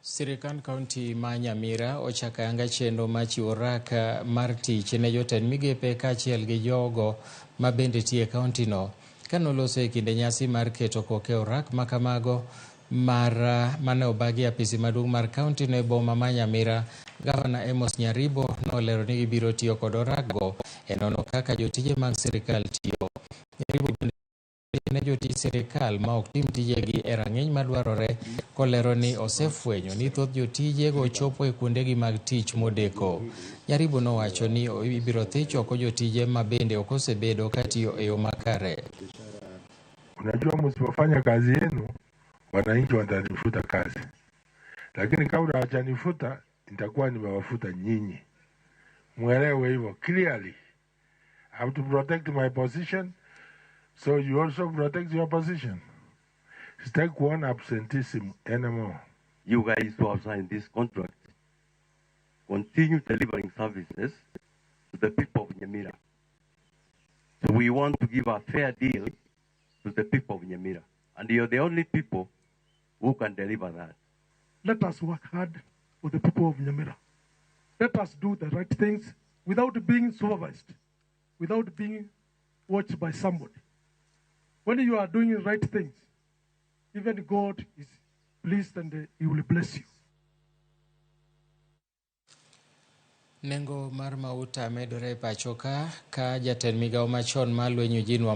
Sirkand kaunti ma Nyamira ochako ayanga chenro mar chiwo rak mar tich ne jotend migepe kaachiel gi jogo ma bende tiyo e kauntino. Kane oloso e kinde nyasi mar keto koke orak ma kamago mar mane obagi e apisi maduong' mar kauntino e boma ma Nyamira, Gavana Amos Nyaribo nolero ni gibiro tiyo kod orakgo e nono kaka jotije mag sirkal tiyo. Nyaribo bende ne jotij sirkal ma ok tim tijegi e rang'iny madwarore kolero ni osefwenyo ni thoth jotijego chopo e kuondegi mag tich modeko. Nyaribo nowacho ni ibiro thich oko jotije ma bende ok osebedo ka tiyo e yo makare. Unajua, msipofanya kazi yenu wananchi watanifuta kazi, lakini kabla hawajanifuta nitakuwa nimewafuta nyinyi. Mwelewe hivyo clearly. I have to protect my position, so you also protect your position. Sitaki kuona absenteeism anymore. You guys who have signed this contract continue delivering services to the people of Nyamira. So we want to give a fair deal to the people of Nyamira. And you're the only people who can deliver that. Let us work hard for the people of Nyamira. Let us do the right things without being supervised, without being watched by somebody. When you are doing the right things, even God is pleased and He will bless you. Nengo mar mauta medore e pacho ka ka jatend migawo machon mar lweny Eugene Wamalwa